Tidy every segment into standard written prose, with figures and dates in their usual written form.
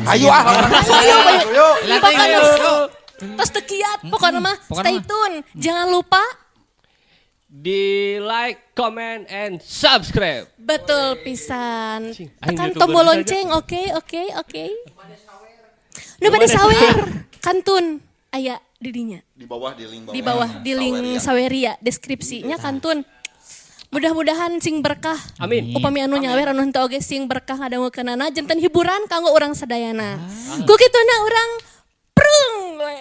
Ayo ah. Ayo, Ayo. Pokoknya tos teu kiat, pokoknya mah Pokoknya stay mah. tune. Jangan lupa Di like, comment, and subscribe. Betul pisan. Cing, aing Tekan YouTuber tombol saja. lonceng, oke, oke, oke. Nu bade sawer, kantun aya di dinya. Di bawah di link bawah. Di bawah di link Saweria. Saweria deskripsinya kantun. Mudah-mudahan sing berkah. Amin. Upami anu nyawer anu henteu oge sing berkah ngadangukeunana janten hiburan kanggo urang sadayana. Ku kituna urang prung we.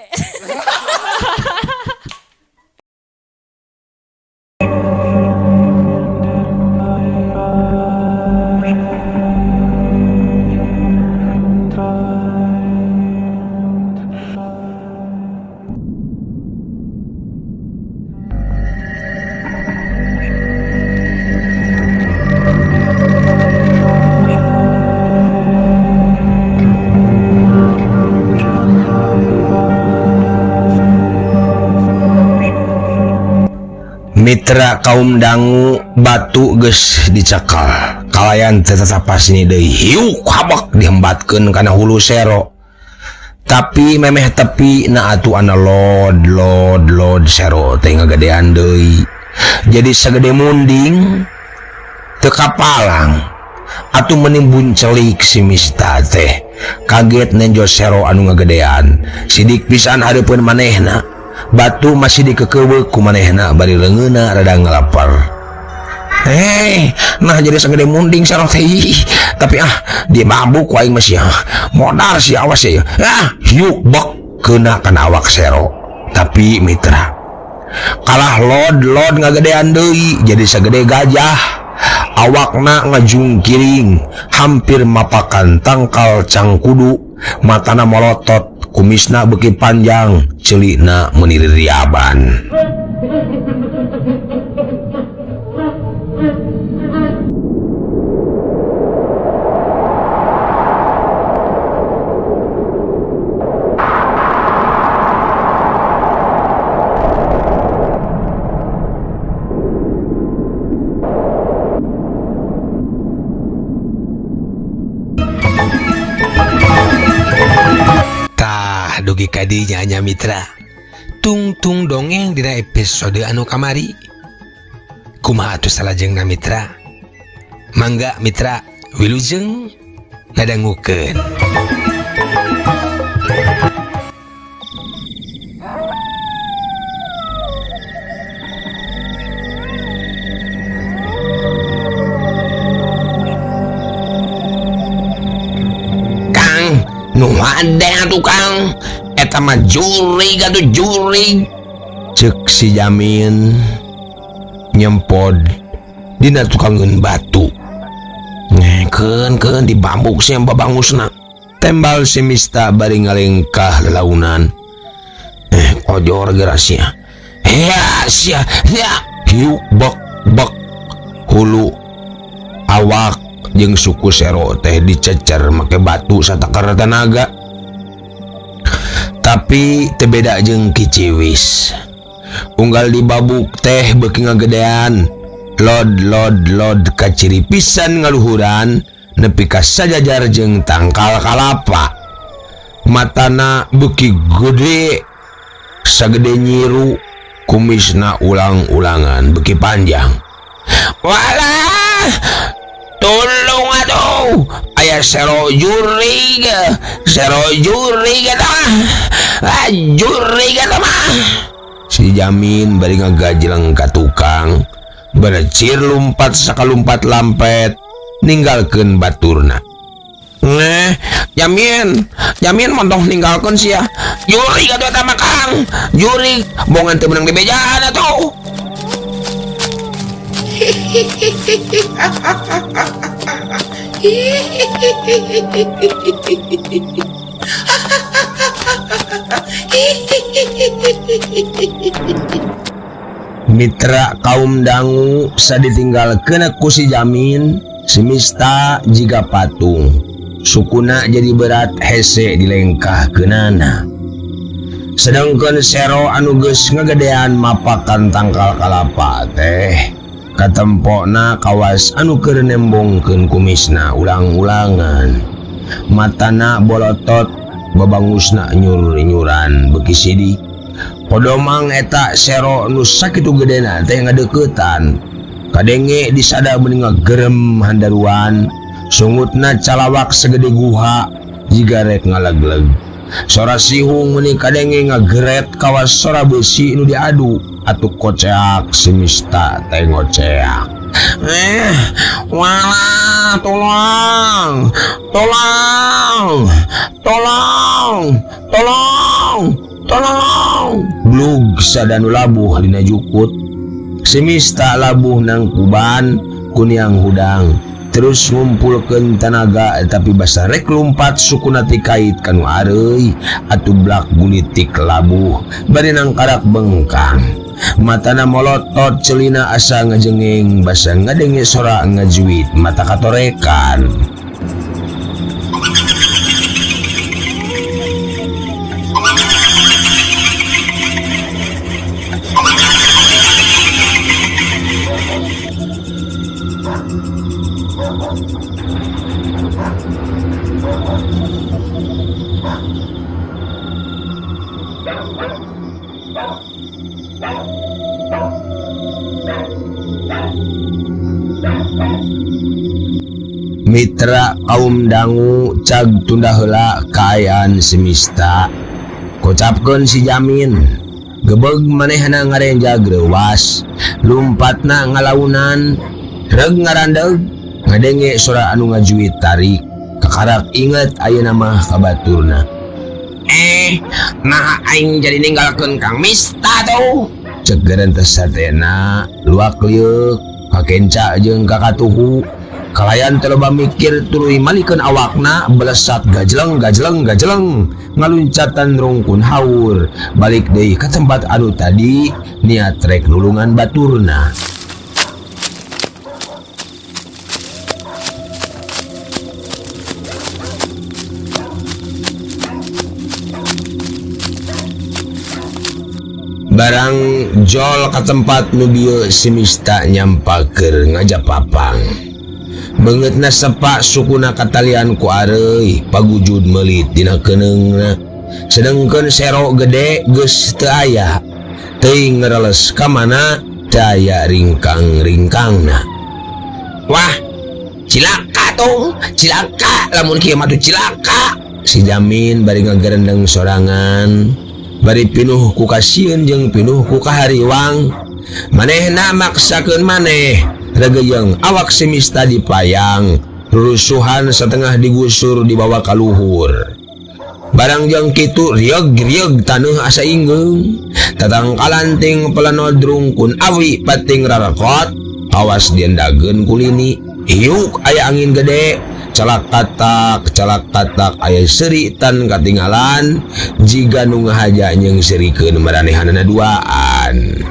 Mitra kaum dangu batu geus dicekal kalayan teu tatapas ini deui hiuk habak dihembatkeun kana hulu sero tapi memeh tepi na atuh ana lod lod lod sero teh ngagedean deui jadi sagede munding teu kapalang atuh menimbun celik si Mista teh kaget nenjo sero anu ngagedean sidik pisan hareupeun manehna batu masih dikekewe ku manehna bari leungeunna rada ngalapar. Nah jadi sagede munding sero teh tapi ah dia mabuk ku aing mah sia modar sia awas ya. Ah hiuk bek keuna kana awak sero tapi mitra kalah lod lod ngagedean deui jadi sagede gajah awakna ngajungkiring hampir mapakan tangkal cangkudu matana molotot kumisna beuki panjang celikna meuni ririaban. Tah dugi ka dinya nya mitra tungtung dongeng dina episode anu kamari kumaha atuh salajengna mitra mangga mitra wilujeng ngadangukeun. Kang nu hade atuh Kang eta mah jurig atuh jurig ceuk si Jamin nyempod dina tukangeun batu ngekeun keun dibambuk sia babangusna tembal si Mista bari ngalengkah lelaunan kojor geura sia ya sia ya hiuk bek bek hulu awak jeung suku sero teh dicecer make batu satakar tanaga tapi teu beda jeung Kiciwis unggal dibabuk teh beuki ngagedean lod lod lod kaciri pisan ngaluhuran nepi ka sajajar jeung tangkal kalapa matana beuki gede sagede nyiru kumisna ulang-ulangan beuki panjang walah tolong atuh aya sero jurig eta mah jurig eta mah si Jamin bari ngagajleng ka tukang berecir lumpat sakalumpat lampet ninggalkeun baturna neh Jamin Jamin montong ninggalkeun sia jurig atuh eta mah Kang jurig bongan teu meunang dibejaan atuh. Mitra kaum dangu saditinggalkeun ku si Jamin si Mista jiga patung sukuna jadi berat hese dilengkahkeunana sedangkeun sero anu geus ngagedean mapakan tangkal kalapa teh katempokna kawas anu keur nembongkeun kumisna ulang-ulangan. Matana bolotot babangusna nyur-nyuran beuki sidik. Kodomang eta sero nu sakitu gedena teh ngadeuketan. Kadenge disada meuni ngagerem handaruan, sungutna calawak segede guha jiga rek ngalegleg. Sora sihung meuni kadenge ngageret kawas sora beusi nu diadu atuh koceak si Mista teh ngoceak. Walah, tolong, tolong, tolong, tolong, tolong. Blug sadanu labuh dina jukut. Si Mista labuh nangkuban kuniang hudang. Terus ngumpulkeun tanaga tapi basa rek lumpat sukuna tikait kanu areuy atuh blak gulitik labuh bari nangkarak bengkang. Matana molotot celina asa ngajengeng basa ngadenge sora ngajuit mata katorekan. Mitra kaum dangu cag tunda heula kaayaan si Mista. Kocapkeun si Jamin. Gebeg manehna ngarenjag reuwas, lumpatna ngalaunan, reg ngarandeg, ngadenge sora anu ngajuit tarik. Kakarak inget ayeuna mah ka baturna. Nah aing jadi ninggalkeun Kang Mista tuh. Cek gerentes satena, luak lieuk, kakenca jeung kakatuhu. Kalayan teu loba mikir tuluy malikeun awakna belesat gajleng gajleng gajleng ngaluncatan rungkun haur balik deui ka tempat anu tadi niat rek nulungan baturna. Barang jol ka tempat nu bieu si Mista nyampaker ngajapapang. Beungeutna sepak sukuna katalian ku areuy pagujud meulit dina keuneungna. Sedengkeun sero gede geus teu aya. Teuing ngereles ka mana teu aya ringkang-ringkangna. Wah, cilaka tuh, cilaka lamun kieu mah tuh cilaka. Si Jamin bari ngagerendeng sorangan, bari pinuh ku kasieun jeung pinuh ku kahariwang. Manehna maksakeun maneh. Regeyeng awak si Mista dipayang, rusuhan setengah digusur dibawa ka luhur. Barang jeung kitu rieg-rieg taneuh asa inggeung. Tatangkalan ting pelenod rungkun awi pating rarekot, awas diendageun kulini. Hiuk aya angin gede, calak katak aya seuri tan katinggalan, jiga nu ngahaja nyeungseurikeun maranehanana duaan.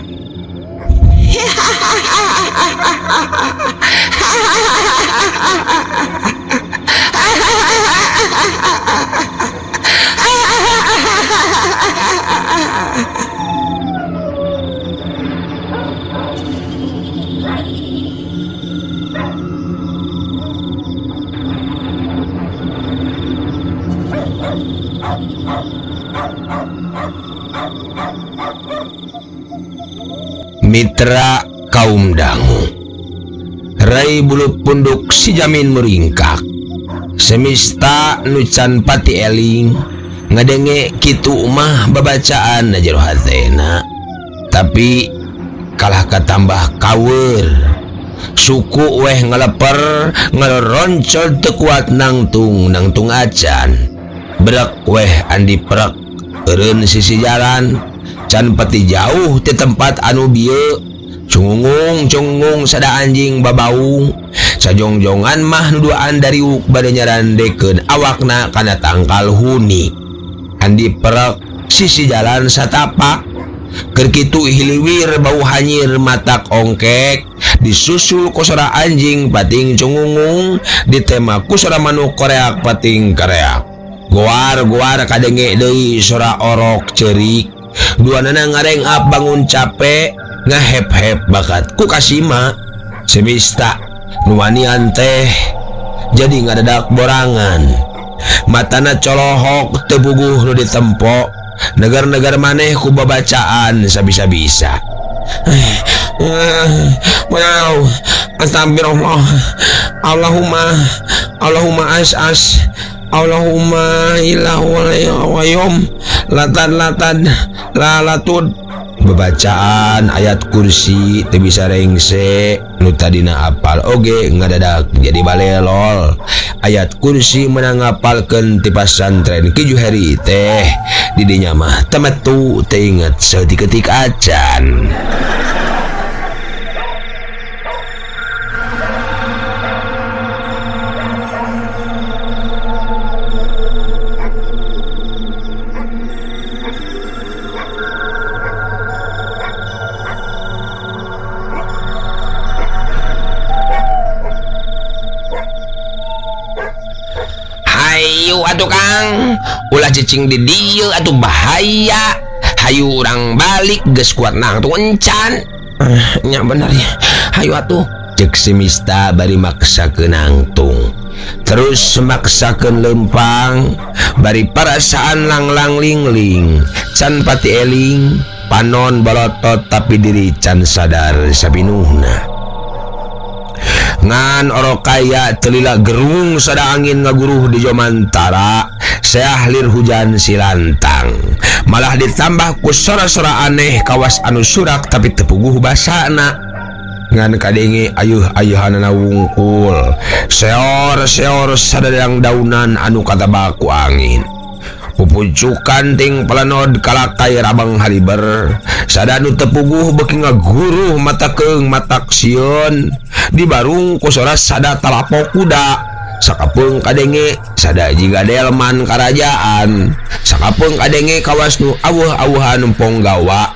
Mitra kaum dangu, rai bulu punduk si Jamin meringkak. Semista nu can pati eling ngadenge kitu mah babacaan na jero hatena, tapi kalah katambah kaweur. Suku weh ngaleper ngaloroncol teu kuat nangtung nangtung acan. Brek weh andi prek eureun sisi jalan can peti jauh ti tempat anu bieu. Cungung cungung sada anjing babaung sajongjongan mah nuduaan dariuk bade nyarandekeun awakna kana tangkal huni. Andi perek sisi jalan satapak keur kitu hiliwir bau hanyir matak ongkek disusul ku sora anjing pating cungungung ditema ku sora manuk koreak pating kareak. Goar-goar kadenge deui sora orok ceurik. Duanana ngarengap bangun capek ngahep-hep bakat ku kasima. Semista nu wanian teh jadi ngadadak borangan. Matana colohok teu puguh nu ditempo. Negar-negar maneh ku babacaan sabisa-bisa. Wow, astagfirullah. Allahumma Allahumma as-as Allahumma ilahu wayom latan latan lalatud. Bebacaan ayat kursi teu bisa rengse nu tadina apal oge ngadadak jadi balelol. Ayat kursi menang ngapalkeun ti pasantren Ki Juheri teh didinya mah temetu teu inget saeutik-eutik acan. Hayu atuh Kang, ulah cicing di dieu atuh bahaya. Hayu urang balik geus kuat nangtung encan. Nya bener ya. Hayu atuh. Cek si Mista bari maksakeun nangtung. Terus maksakeun lempang, bari parasaan langlang lingling. Can pati eling, panon balotot tapi diri can sadar sapinuhna. Ngan orok kaya telila gerung sada angin ngaguruh di Jomantara, seah lir hujan silantang. Malah ditambah ku sora-sora aneh kawas anu surak tapi tepuguh basana. Ngan kadenge ayuh-ayuhanana wungkul, seor-seor sadadang daunan anu katabak ku angin. Pupucukan ting pelenod kalakai rabang haliber, sadanu tepuguh beki ngaguruh mata keung matak sieun. Dibarung ku sora sada talapok kuda, sakapeung kadenge sada jiga delman karajaan, sakapeung kadenge kawas nu aweuh-aweuhan ponggawa.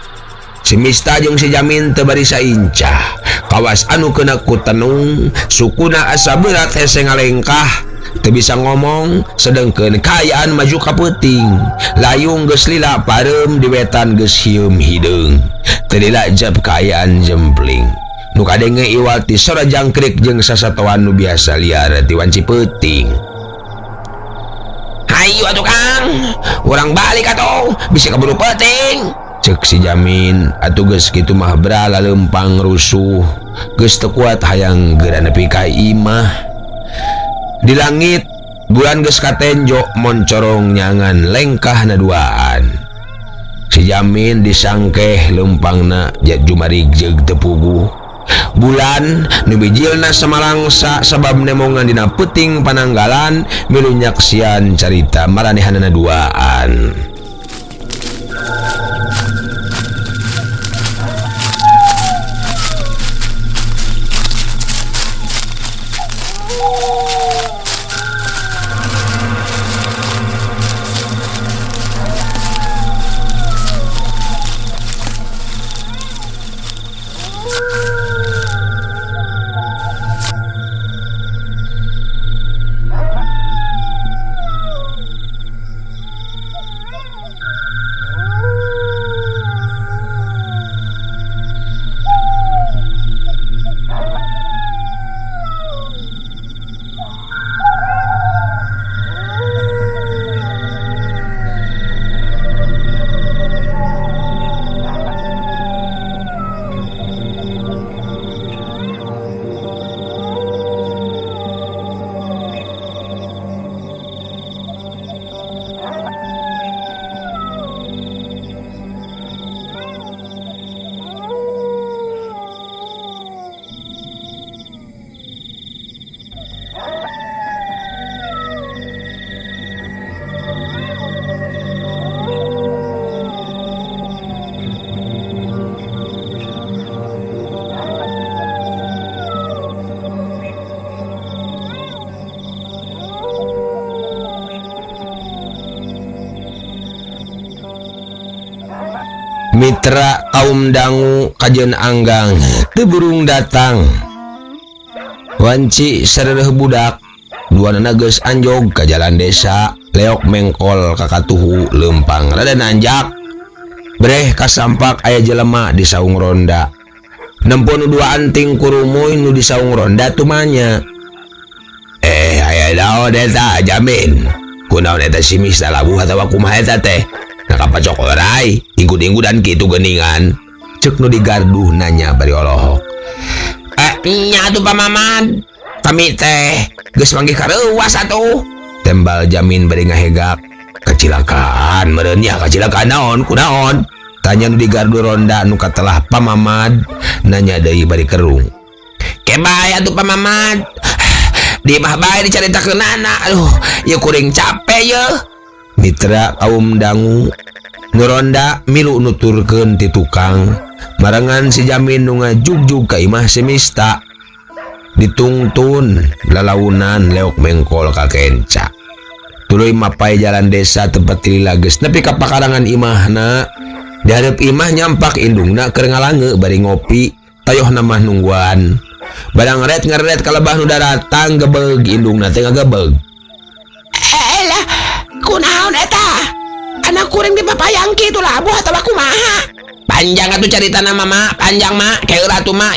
Si Mista jeung si Jamin teu bari saincah, kawas anu kena ku tenung, sukuna asa berat hese ngalengkah. Teu bisa ngomong sedengkeun kaayaan maju ka peuting. Layung geus lila pareum di wetan geus hieum hideung. Teu lila jeb kaayaan jempling. Nu kadenge iwal ti sora jangkrik jeung sasatoan nu biasa liar ti wanci peuting. Hayu atuh Kang, urang balik atuh, bisi kaburu peuting. Cek si Jamin, atuh geus kitu mah brala lempang rusuh. Geus teu kuat hayang geura nepi ka imah. Di langit bulan geus katenjo moncorong nyangan lengkah na duaan. Si Jamin disangkeh lempangna jumarig jeung teu puguh. Bulan nu bijilna samalangsa sabab nemongan dina peuting pananggalan milu nyaksian carita maranehanana duaan. Mitra kaum dangu kajen anggang teu burung datang. Wanci sareuh budak duanana geus anjog ka jalan desa, leok mengkol ka katuhu leumpang rada nanjak. Breh kasampak aya jelema di saung ronda. Nempo nu dua anting kurumuy nu di saung ronda tumanya. Aya naon eta Jamin? Kunaon eta si Mista labuh atawa kumaha eta teh? Nah kapacok orai, ingkud-ingkudan kitu geuningan. Cek nu di garduh nanya bari olohok. Nya atuh Pak Mamad. Kami teh geus manggih kareuwas atuh. Tembal Jamin bari ngahegak. Kacilakaan meureun nya kacilakaan naon kunaon? Tanya nu di gardu ronda nu katelah Pak Mamad nanya deui bari kerung. Kebae atuh Pak Mamad. Di imah bae dicaritakeunana. Aduh, ieu kuring capek yeuh. Mitra kaum dangu nu ronda milu nuturkeun ti tukang. Marengan si Jamin nu ngajugjug ka imah si Mista. Ditungtun lalaunan leok mengkol ka kenca. Tuluy mapai jalan desa tempat tilila geus nepi ka pakarangan imahna. Di hareup imah nyampak indungna keur ngalange bari ngopi, tayohna mah nungguan. Barang ret ngeret kalebah nu daratang gebeg indungna teh ngagebeg. Elah, kunaon eta? Anak kuring dipapayang kitu labuh atawa kumaha? Panjang atuh caritana mama, panjang ma, keura atuh ma,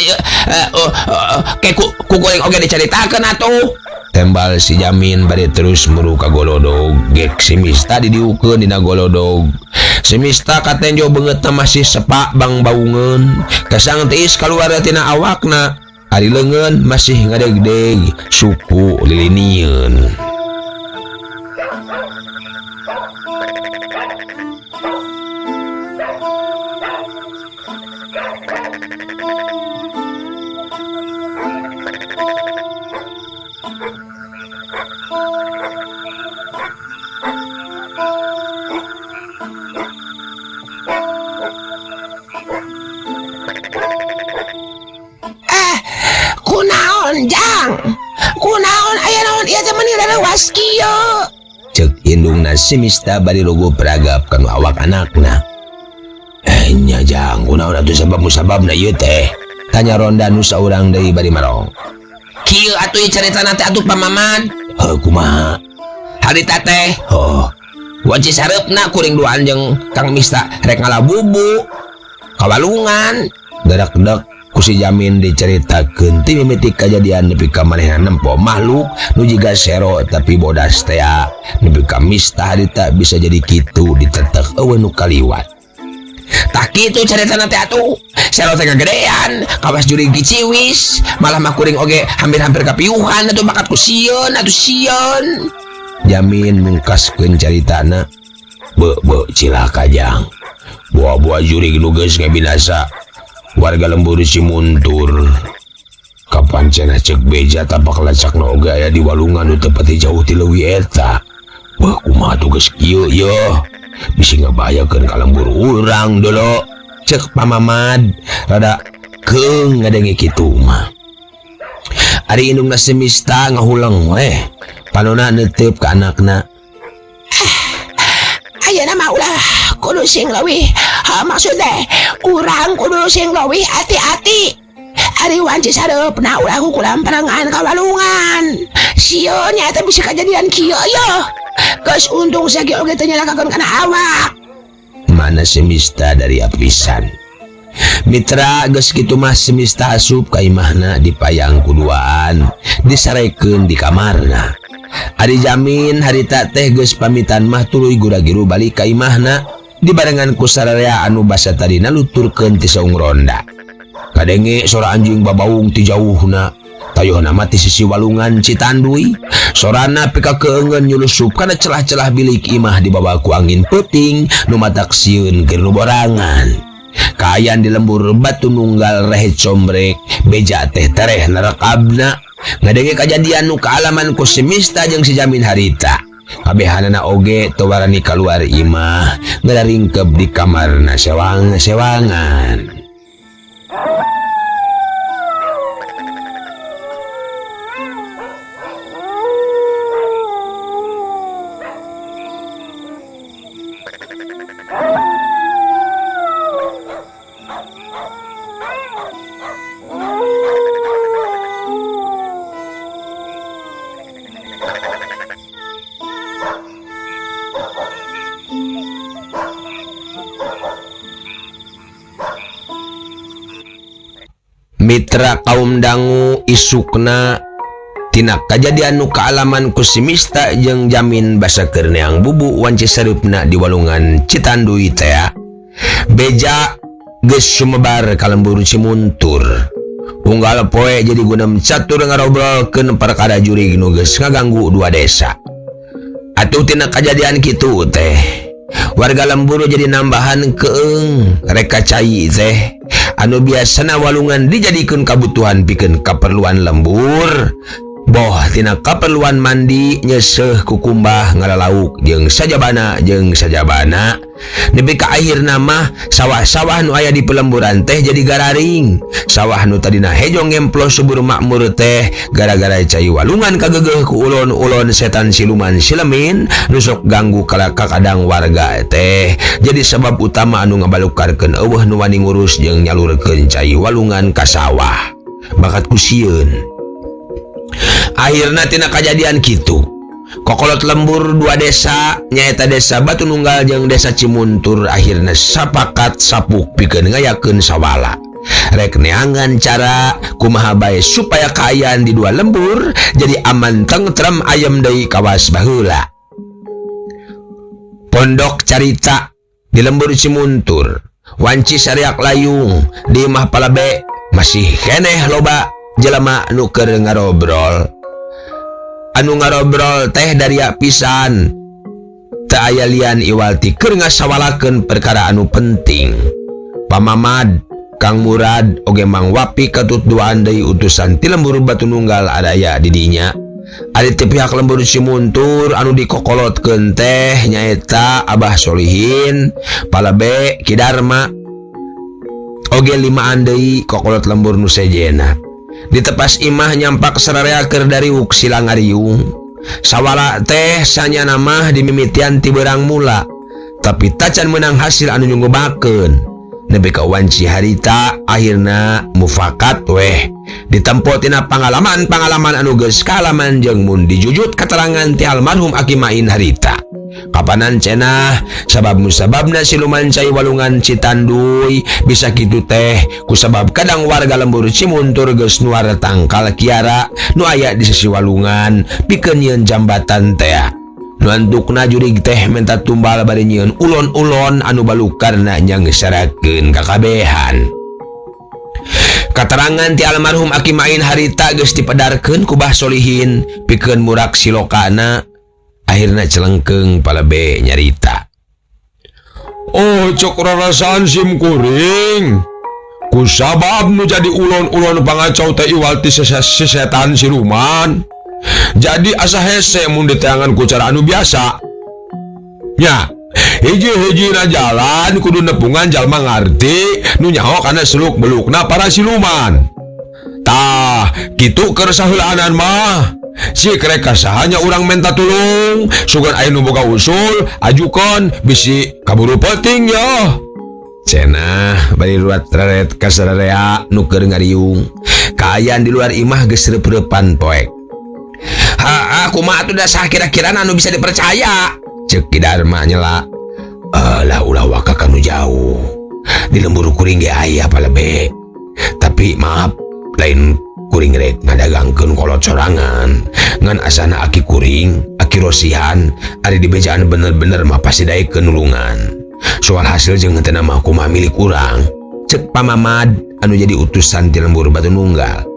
ke ku kuring oge dicaritakeun atuh. Tembal si Jamin bari terus muru ka golodog. Gek si Mista didiukeun dina golodog. Si Mista katenjo beungeutna masih sepak bang baungeun. Kasang tiis kaluar tina awakna. Ari leungeun masih ngadegdeg suku lilinieun. Kunaon jang? Kunaon aya naon ieu teh meuni rareuwas kieu? Ceuk indungna si Mista bari lugu peragap kanu awak anakna. Nya jang, kunaon atuh sabab musababna ieu teh? Tanya ronda nu saurang deui bari marong. Kieu atuh ieu caritana teh atuh Pak Mamad. Heuh kumaha? Harita teh, heuh. Wanci sareupna kuring duaan jeung Kang Mista rek ngalabubu kawalungan. Dadak-dak ku si Jamin diceritakeun ti mimiti kajadian nepi ka manehna nempo makhluk nu jiga sero tapi bodas tea nepi ka Mista harita bisa jadi kitu ditetek eueuh nu kaliwat. Tah kitu caritana teh atuh. Sero teh kagedean, kawas jurig diciwis, malah mah kuring oge hampir-hampir kapiuhan atuh bakat ku sieun atuh sieun. Jamin mungkaskeun caritana. Beuh cilaka jang. Buah-buah jurig nu geus ngabinasa. Warga lembur Cimuntur. Kapan cenah ceuk beja tapak lacakna oge aya di walungan nu teu pati jauh ti leuwih eta. Beuh kumaha tuh geus kieu yeuh. Bisi ngabahayakeun ka lembur urang dolo. Ceuk Pak Mamad rada keung ngadenge kitu mah. Ari indungna si Mista ngahuleng weh. Panona neuteup ka anakna. Ayeuna mah ulah kudu sing leuwih. Maksud teh urang kudu sing leuwih hati-hati. Ari wanci sareupna ulah kukulamperengan ka walungan. Sieun nya eta bisa kajadian kieu yeuh. Geus untung sagi oge teu nyalakakeun kana awak. Mana si Mista dari apisan. Mitra geus kitu mah si Mista asup ka imahna dipayang kuduaan, disarekeun di kamarna. Ari Jamin harita teh geus pamitan mah tuluy gura-giru balik ka imahna dibarengan ku sararea anu basa tadina nuturkeun ti saung ronda. Kadenge sora anjing babaung ti jauhna, tayohna mah ti sisi walungan Citanduy. Sorana pikakeungeun nyulusup kana celah-celah bilik imah dibawa ku angin peuting nu matak sieun keur nu borangan. Kaayaan di lembur batu nunggal rehe combrek, beja teh tereh narekabna. Ngadenge kajadian nu kaalaman ku si Mista jeung si Jamin harita. Kabehanana oge teu warani kaluar imah, ngadaringkep di kamarna sewang-sewangan. Mitra kaum dangu isukna Tina kajadian nu kaalaman ku si Mista jeung Jamin basa keur neang bubu wanci sareupna di walungan Citanduy tea. Beja geus sumebar ka lembur Cimuntur. Unggal poe jadi gunem catur ngarobrolkeun perkara jurig nu geus ngaganggu dua desa. Atuh tina kajadian kitu teh, warga lembur jadi nambahan keeng rek ka cai teh. Anu biasana walungan dijadikeun kabutuhan pikeun kaperluan lembur. Boh tina kaperluan mandi, nyeuseuh, kukumbah, ngalalauk jeung sajabana jeung sajabana. Nepi ka akhirna mah sawah-sawah nu aya di pelemburan teh jadi gararing. Sawah nu tadina hejo ngemplo subur makmur teh gara-gara cai walungan kagegeuh ku ulon-ulon setan siluman silemin nu sok ganggu kakadang warga teh. Jadi sebab utama anu ngabalukarkeun eueuh nu wani ngurus jeung nyalurkeun cai walungan ka sawah. Bakat ku sieun. Akhirna tina kajadian kitu, kokolot lembur dua desa nyaeta desa Batu Nunggal jeung desa Cimuntur akhirna sapakat sapuk pikeun ngayakeun sawala. Rek neangan cara kumaha bae supaya kaayaan di dua lembur jadi aman tentrem ayem deui kawas baheula. Pondok carita di lembur Cimuntur, wanci sariak layung di imah palabe masih keneh loba jelema nu keur ngarobrol. Anu ngarobrol teh daria pisan. Teu aya lian iwal ti keur ngasawalakeun perkara anu penting. Pamamad, Kang Murad oge Mang Wapi katut duaan deui utusan ti lembur Batu Nunggal araya di dinya. Ari ti pihak lembur Cimuntur anu dikokolotkeun teh nyaeta Abah Solihin, Palabe, Ki Darma oge limaan deui kokolot lembur nu sejena. Di tepas imah nyampak sararea keur dariwuk sila ngariung. Sawala teh sanyana mah dimimitian ti beurang mula, tapi tacan meunang hasil anu nyunggubakeun. Nepi ka wanci harita akhirna mufakat weh. Ditempo tina pangalaman-pangalaman anu geus kaalaman jeung mun dijujut katerangan ti almarhum Aki Main harita. Kapanan cenah sabab musababna siluman cai walungan Citanduy bisa kitu teh kusabab kadang warga lembur Cimuntur geus nuar tangkal kiara nu aya di sisi walungan pikeun nyieun jambatan tea. Nu antukna jurig teh menta tumbal bari nyieun ulon-ulon anu balukarna nyangsarakeun kakabehan. Katerangan ti almarhum Aki Main harita geus dipedarkeun ku Bah Solihin pikeun murak silokana. Akhirna celengkeung palebe nyarita. Oh, cok rarasaan sim kuring. Kusabab nu jadi ulon-ulon pangacau teh iwal ti sesetan siluman. Jadi asa hese mun diteangan ku cara anu biasa. Nya, hiji-hijina jalan kudu nepungan jalma ngarti nu nyaho kana seluk belukna para siluman. Tah, kitu keur saheulaanan mah. Si krek kasahanya urang menta tulung, sugan aya nu boga usul, ajukan bisi kaburu penting yo. Cenah bari ruat reret ka sararea nu keur ngariung. Kaayaan di luar imah geus reup-reupan poek. Ha, kumaha atuh dasar kira-kira anu bisa dipercaya? Ceuk Ki Darma nyela. Lah ulah waka kanu jauh. Di lembur kuring ge aya palebe. Tapi maaf, lain kuring rek ngadagangkeun kolot sorangan. Ngan asana aki kuring, aki rosihan, ari dibejaan bener-bener mah pasti daekeun nulungan. Soal hasil jeung henteu mah kumaha milik urang. Cek Pamamad anu jadi utusan ti lembur Batu Nunggal.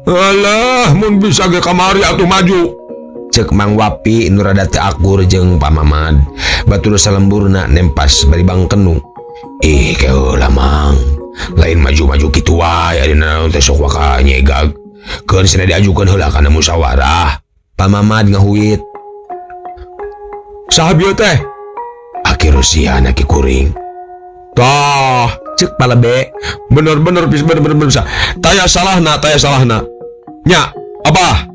Alah, mun bisa ge kamari atuh maju. Cek Mang Wapi nu rada teu akur jeung Pamamad. Batur salemburna nempas bari bangkenu. Ih, keheula Mang. Lain maju-maju kitu wae ari naon teh sok waka nyegag. Keun cenah diajukeun heula kana musyawarah. Pamamad ngahuit. Saha bieu teh? Aki Rosihan aki kuring. Tah, cek palebe. Bener-bener bisa, bener-bener bisa. Taya salahna, taya salahna. Nya, Abah.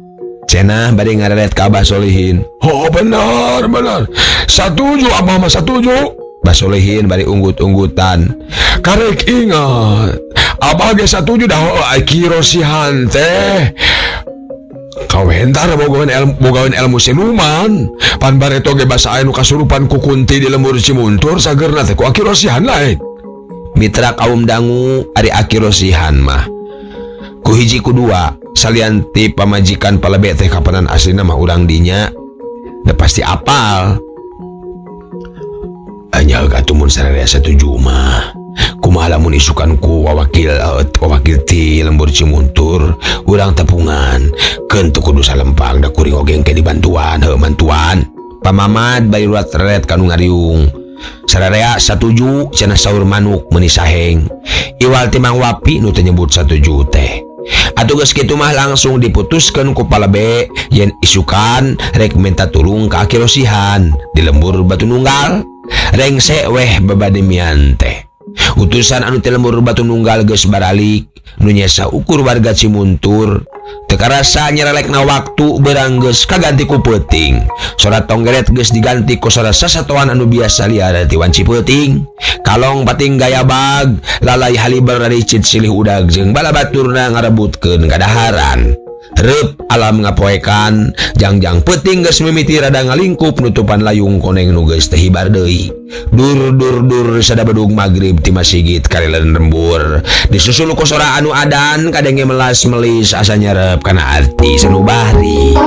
Cenah bari ngareret ka Abah Solihin. Oh, bener, bener. Satuju Abah mah satuju. Bah Solihin bari unggut-unggutan. Karek ingat, Abah ge satuju dah aki Rosihan teh. Kawentar bogaweun ilmu siluman. Pan bareto ge basa aya nu kasurupan ku kunti di lembur Cimuntur sageurna teh ku aki Rosihan lain. Mitra kaum dangu ari aki Rosihan mah. Ku hiji ku dua. Salian ti pamajikan palebe teh kapanan aslina mah urang dinya da pasti apal. Anya atuh mun sararea satuju mah. Kumaha lamun isukan ku wawakil wawakil ti lembur Cimuntur urang tepungan keun teu kudu salempang da kuring oge engke dibantuan heuh mantuan. Pamamad bari rurat-reret ka nu ngariung. Sararea satuju cenah saur manuk meuni saheng. Iwal ti Mang Wapi nu teu nyebut satuju teh. Atuh geus kitu mah langsung diputuskeun ku palebe yen isukan rek minta tulung ka Aki Rosihan di lembur Batu Nunggal. Rengse weh babademian teh. Utusan anu ti lembur Batu Nunggal geus baralik nu nyesa ukur warga Cimuntur. Teu karasa nyerelekna waktu beurang geus kaganti ku peuting. Sora tonggeret geus diganti ku sora sasatoan anu biasa liar ti wanci peuting. Kalong pating gaya bag, lalai haliber raricit silih udag jeung bala baturna ngarebutkeun kadaharan. Reup alam ngapoekan, jangjang peuting geus mimiti rada ngalingkup nutupan layung koneng nu geus teu hibar deui. Dur dur dur sadabedug magrib ti masigit karileun lembur. Disusul ku sora anu adan kadenge melas melis asa nyerep kana arti sanubari.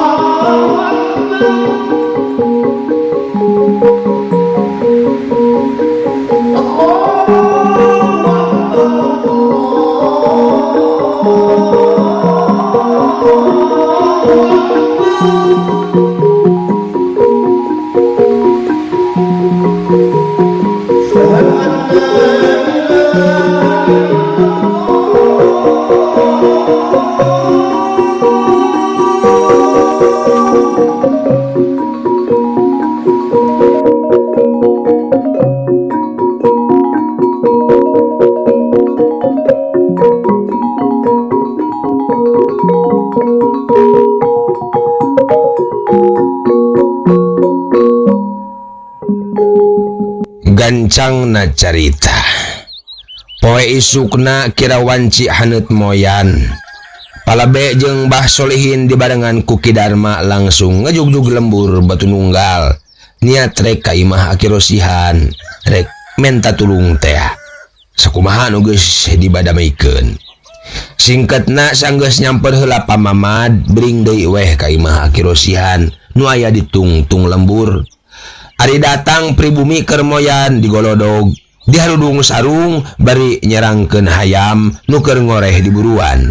Gancangna carita. Poe isukna kira wanci haneut moyan. Palebe jeung Bah Solihin dibarengan ku Ki Darma langsung ngejugjug lembur Batu Nunggal. Niat rek ka imah Aki Rosihan, rek menta tulung teh. Sakumaha nu geus dibadameikeun. Singketna sanggeus nyamper heula pamamad bring deui weh ka imah Aki Rosihan nu aya di tungtung lembur. Ari datang pribumi keur moyan digolodog, diharudung sarung bari nyerangkeun hayam nu keur ngoreh di buruan.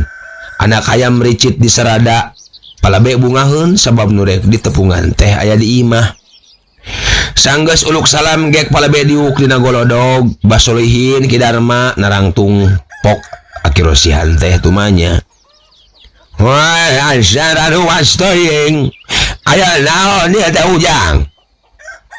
Anak hayam ricit diserada, palabe bungaheun sabab nu rek ditepungan teh aya di imah. Sanggeus uluk salam gek palabe diuk dina golodog, Basolihin Ki Darma narangtung pok Aki Rosihan teh tumanya. Wah, asar anu wastoying. Aya naon ieu teh ujang?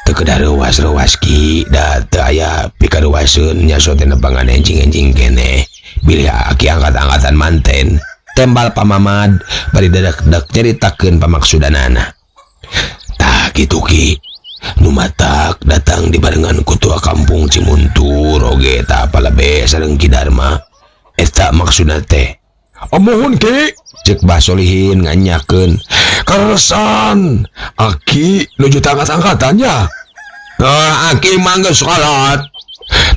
Teu kedah reuwas-reuwas ki, da teu aya pikaruwaseun nya so teh nepangan enjing-enjing keneh. Bilih aki angkat-angkatan manten. Tembal pamamad bari dadak-dak nyaritakeun pamaksudanana. Tah kitu ki. Nu matak datang dibarengan ku tua kampung Cimuntur oge tah palebe sareng Ki Darma. Eta maksudna teh. Amuhun ki, cek Bah Solihin nganyakeun. Karesan aki nuju angkat-angkatannya. Aki mah geus kolot.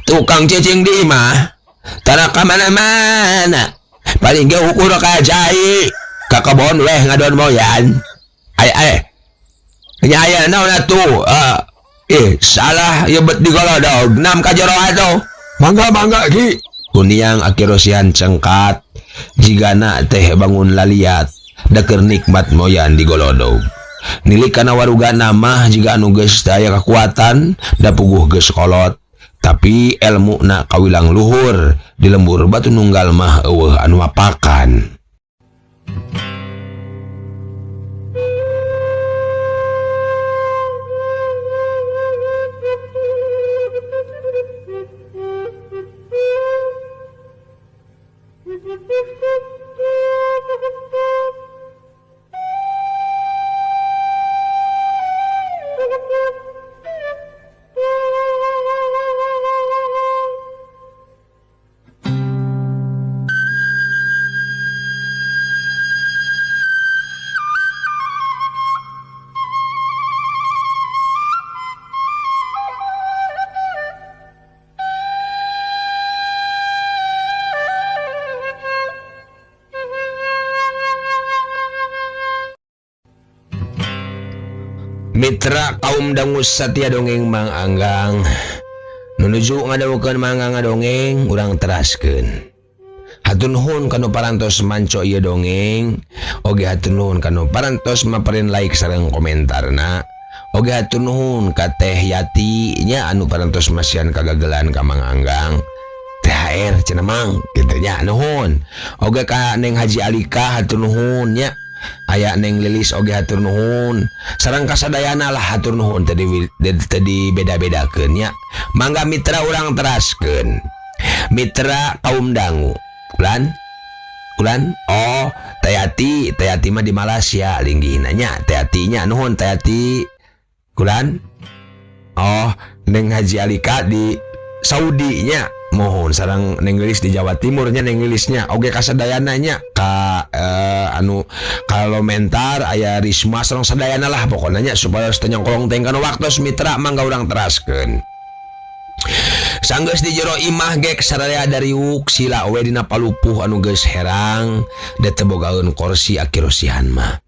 Tukang cicing di imah. Tara ka mana-mana. Paling ge ukur ka cai. Ka kebon weh ngadon moyan. Ay ay. Nya aya naon atuh? Salah ieu bet digolodog nam ka jero atuh. Mangga mangga ki. Kuniang Aki Rosihan cengkat. Jigana teh bangun laliat. Daker nikmat moyan digolodog. Nilik kana warugana mah jiga anu geus aya kakuatan da puguh geus kolot. Tapi elmuna kawilang luhur di lembur Batu Nunggal mah eueuh anu mapakan. Mitra kaum dangu satia dongeng Mang Anggang nunuju ngadawukeun Mang Anggang ngadongeng urang teraskeun. Hatur nuhun kanu parantos manco ieu dongeng, oge hatur nuhun kanu parantos maperin like sareng komentarna, oge hatur nuhun ka Teh Yati nya anu parantos masihan kagagelan ka Mang Anggang. THR cenah Mang kitu nya nuhun. Oge ka Neng Haji Alika hatur nuhun nya. Aya Neng Lilis oge hatur nuhun. Sareng kasadayana lah hatur nuhun tadi tadi beda-bedakeun nya. Mangga mitra urang teraskeun. Mitra kaum dangu. Ulan? Ulan? Oh, Teh Yati mah di Malaysia linggihna nya. Teh Yati nya nuhun Teh Yati. Ulan? Oh, Neng Haji Alika di Saudi nya. Mohon sareng Neng Lilis di Jawa Timur nya Neng Lilisnya oge kasadayana nya ka anu kalomentar aya Risma sareng sadayana lah pokona nya supaya teu nyongkolong teh kana waktos mitra mangga urang teraskeun. Sanggeus di jero imah gek sararea dariuk sila we dina palupuh anu geus herang da teu bogaeun korsi akirosihan mah.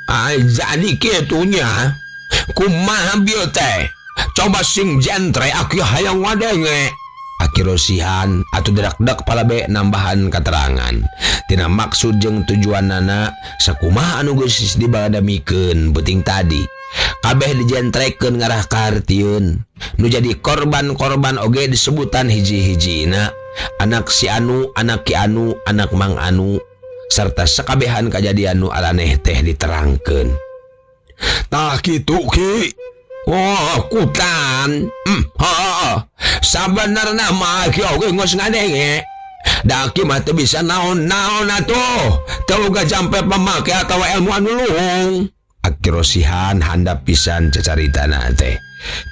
Ah jadi kitu nya kumaha bieu teh? Coba sing jentre aki hayang ngadenge. Akirosihan atuh dedak-dek palabe nambahan keterangan. Tina maksud jeung tujuanana sakumaha anu geus dibaladamikeun beuting tadi. Kabeh dijentrekeun ngarah kahartieun. Nu jadi korban-korban oge disebutan hiji-hijina. Anak si anu, anak ki anu, anak mang anu serta sekabehan kajadian nu araneh teh diterangkeun. Tah kitu ki. Oh, kutan. Sabenerna mah ki oge geus ngadenge. Da ki mah teu bisa naon-naon atuh. Teu boga jampe pamake atawa ilmu anu luhung. Akirosihan handap pisan cacaritana teh.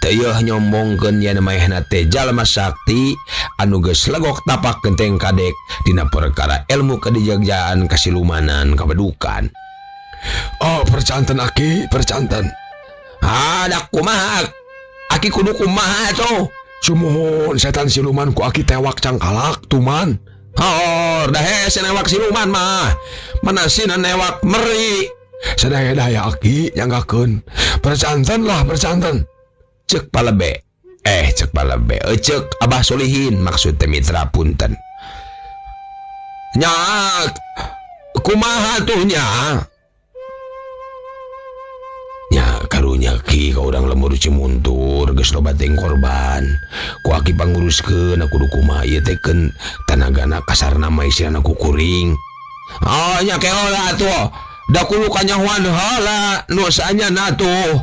Teu nyombongkeun yen maehna teh jalma sakti anu geus legok tapak genteng kadek dina perkara ilmu kadijagjaan kasilumanan kabedukan. Oh, percanten aki, percanten. Ada kumaha aki kudu kumaha tuh. Sumuhun setan siluman ku aki tewak cangkalak tuman. Hor dah hese newak siluman mah. Mana sina newak meri. Sadaya-daya aki nyanggakeun. Percanten lah percanten. Cek palebe. Cek palebe. Cek Abah Solihin maksud teh mitra punten. Nya kumaha tuh nya? Nya karunya ki ka urang lembur Cimuntur geus loba teuing korban. Ku aki panguruskeun kudu kumaha ieu teh keun tanagana kasarna mah istilahna ku kuring. Oh nya keola atuh. Da kudu kanyahoan heula nu saanyana tuh.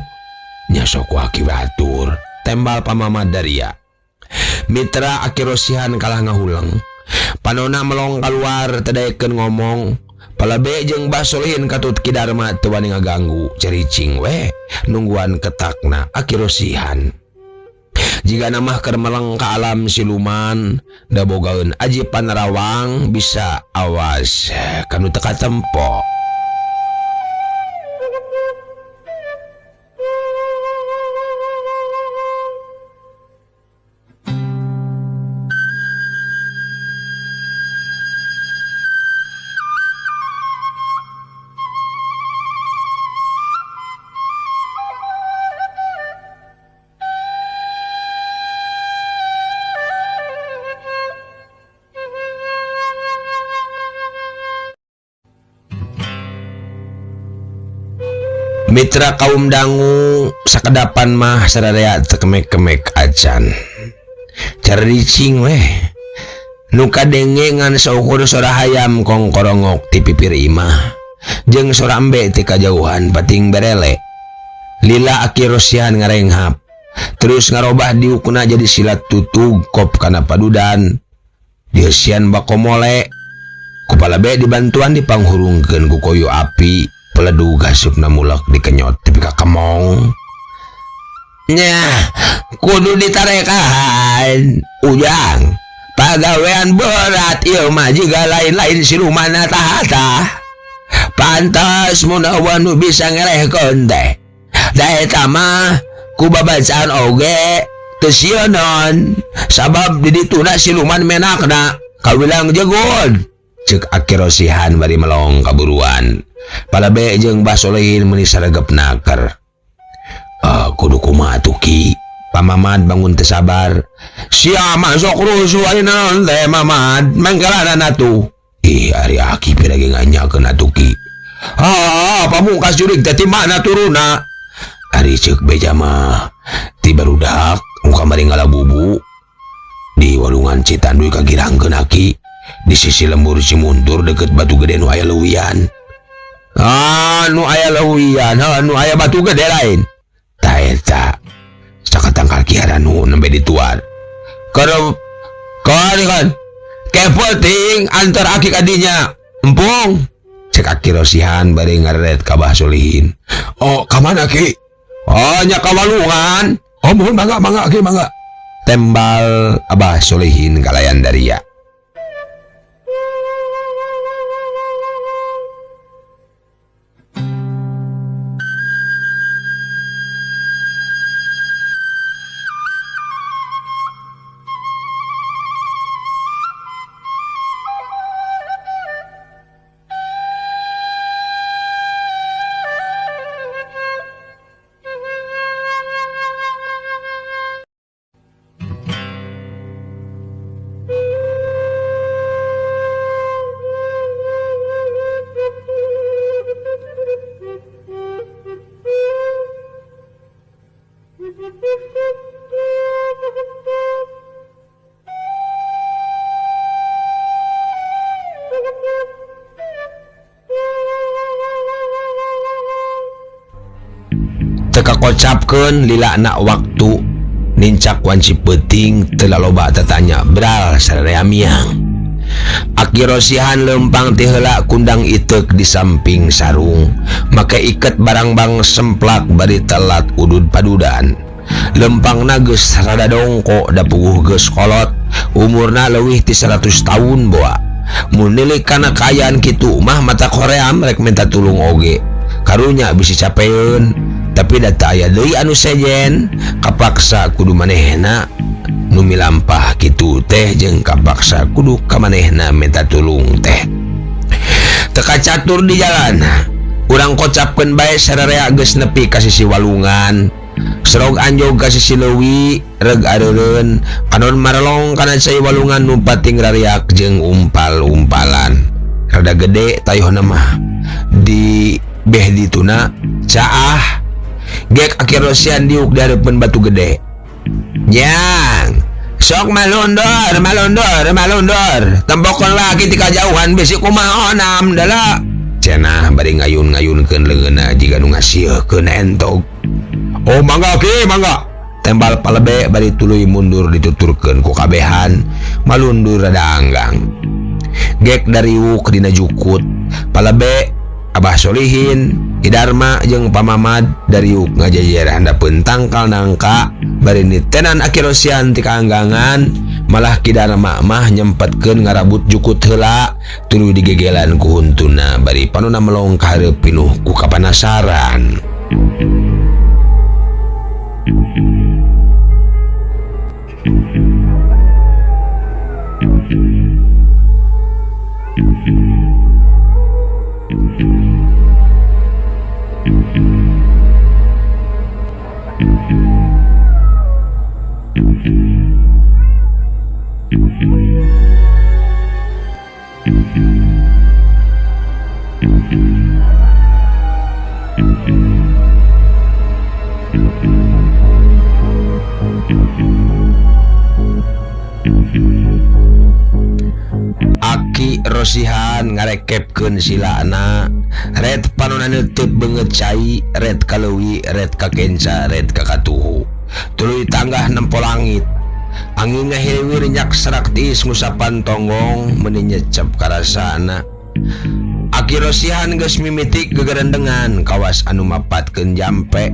Nya sok ku aki batur tembal pamama daria. Mitra akirosihan kalah ngahuleng. Panona melong kaluar teu daekeun ngomong. Palabe jeung Bah Solihin katut Ki Darma teu wani ngaganggu cericing we nungguan ketakna akirosihan. Jigana mah keur meleng ka alam siluman da bogaeun aji panarawang bisa awas kanu teu katempo. Mitra kaum dangu sakedapan mah sararea teu kemek-kemek acan. Caricing weh. Nu kadenge ngan saukur sora hayam kongkorongok ti pipir imah. Jeung sora embe ti kajauhan pating berele. Lila akirosihan ngarenghap. Terus ngarobah diukna jadi silat tutug kop kana padudan. Dieusian bakomole. Ku palabe dibantuan dipanghurungkeun ku koyo api. Peledug hasupna mulak dikenyot tepi ka kemong. Nyah, kudu ditarekahan. Ujang, pagawean berat ieu mah jiga lain-lain siluman tahata. Pantas mun eueuh nu bisa ngerehkeun teh. Da eta mah ku babacaan oge teu sieunan. Sabab di dituna siluman menakna kawilang jegun. Ceuk akirosihan bari melong kaburuan. Palabe jeung Bah Solehin meuni saregep naker. Kudu kumaha atuh Ki? Pamamad bangun teu sabar. Sia mah sok rusuh ari naon teh Mamad, mangkalana atuh. Ih, ari aki pira ge nganyakeun atuh Ki. Ah, pamungkas jurig teh ti mana turuna? Ari ceuk beja mah ti barudak nu kamari ngalabubu di walungan Citanduy kagirangkeun aki di sisi lembur Cimuntur deket batu gede nu aya leuwian. Ah, nu aya leuwian, heuh nu aya batu gede lain. Tah eta sakatangkal kiara nu nembe dituar. Keur kan kepoting antar aki kadinya. Empung cek aki Rosihan bari ngareret ka Bah Solihin. Oh, ka mana Ki? Oh, nya ka walungan. Oh, mohon mangga mangga Ki mangga. Tembal Abah Solihin kalayan daria. Teka kocapkeun lilana waktu nincak wanci peuting teu laloba tatanya bral sararea miang. Aki Rosihan lempang ti heula kundang iteuk di samping sarung, make iket barangbang semplak bari telat udud padudan. Lempangna geus rada dongko da puguh geus kolot, umurna leuwih ti 100 tahun boa. Mun nilik kana kaayaan kitu mah mata koream rek minta tulung oge. Karunya bisi capeun, tapi da teu aya deui anu sejen, kapaksa kudu manehna nu milampah kitu teh jeung kapaksa kudu ka manehna minta tulung teh. Teu kacatur di jalan, urang kocapkeun bae sararea geus nepi ka sisi walungan. Serog anjog ka sisi leuwi, reg areureun, panon marelong kana cai walungan nu pating rariak jeung umpal-umpalan. Rada gede tayohna mah di beh dituna caah. Gek Aki Rosihan diuk di hareupeun batu gede. Jang, sok malundor, malundor, malundor. Tempokon lagi ti kajauhan bisi kumaha onam dala. Cenah bari ngayun-ngayunkeun leungeunna jiga nu ngasiekeun entog. Oh mangga Ki, mangga. Tembal palebe bari tuluy mundur dituturkeun ku kabehan, malundur rada anggang. Gek dariwuk dina jukut, palebe Abah Solihin, Idarma jeung Pamamad dariuk ngajajer handapeun tangkal nangka bari nitenan Aki Rosihan ti kaanggangan, malah Ki Darma mah nyempetkeun ngarabut jukut heula tuluy digegelan ku huntuna bari panona melong ka hareup pinuh ku kapanasaran. Aki Rosihan ngarekepkeun silana, red panona neuteut beungeut cai, red kaleuwi, red kakenca, red kakatuhu. Tuluy tanggah nempo langit. Angin ngahiriwir nyak serak tiis ngusapan tonggong meuni nyecep karasana. Aki Rosihan geus mimitik gegerendengan kawas anu mapatkeun jampe.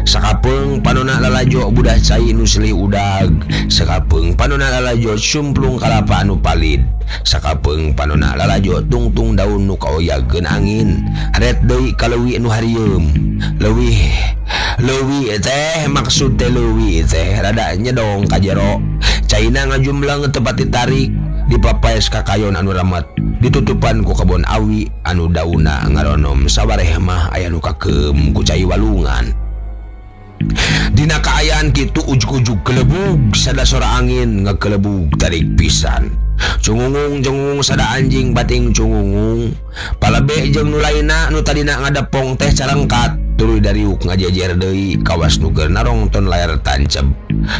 Sakapeung panona lalajo budah cai nu silih udag, sakapeung panona lalajo cumplung kalapa anu palid, sakapeung panona lalajo tungtung daun nu kaoyageun angin, ret deui ka leuwi nu harieum. Leuwih leuwi teh maksud teh leuwi teh rada nyedong ka jero. Caina ngajumleng tempat ditarik, Dipapaes kakayon anu ramat ditutupan ku kebon awi anu dauna ngaronom sawareh mah aya nu kakeum ku cai walungan. Dina kaayaan kitu ujug-ujug kelebug sada sora angin ngakelebug tarik pisan. Cungungung jengung sada anjing bating cungungung. Palebe jeung nu lainna nu tadina ngadepong teh carengkat tuluy dariuk ngajejer deui kawas nu keur narongton layar tancep.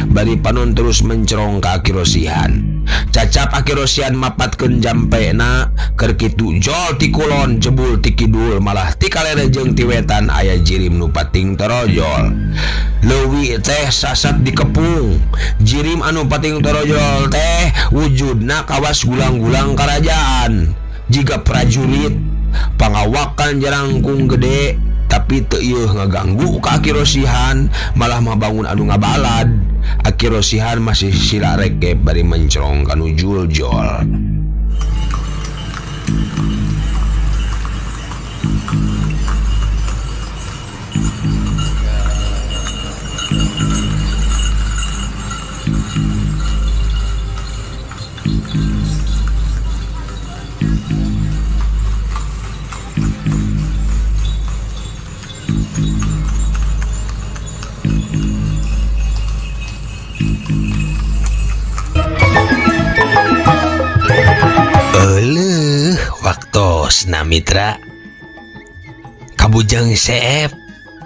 Bari panon terus mencerong ka Akirosihan. Cacap Akirosihan mapatkeun jampena keur kitu jol ti kulon jebul ti kidul malah ti kalere jeung ti wetan aya jirim nu pating torojol. Leuwi teh sasat dikepung. Jirim anu pating torojol teh wujudna kawas gulang-gulang karajaan. Jiga prajurit pangawakan jarangkung gede tapi teu ieu ngaganggu ka Akirosihan malah mah bangun anu ngabalad. Akirosihan masih sila rekep bari mencerong kanu juljol. Euleuh waktosna mitra. Kabujang seep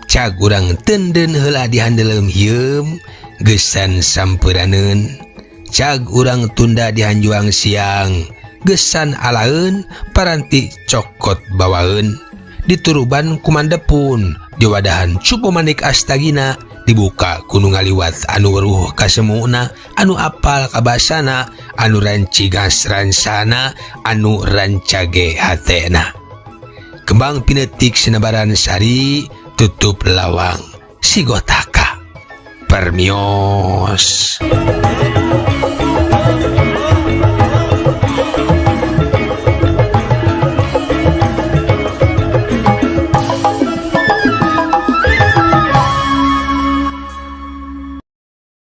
cag urang tenden heula dihandeleum hieum geusan sampuraneun. Cag urang tunda dihanjuang siang geusan alaeun paranti cokot bawaeun. Dituruban kumandepun diwadahan cupu manik astagina dibuka kudu ngaliwat anu weruh kasemuna anu apal kabasana anu rancigas ransana anu rancage hatena. Kembang pinetik sinebaran sari tutup lawang sigotaka permios.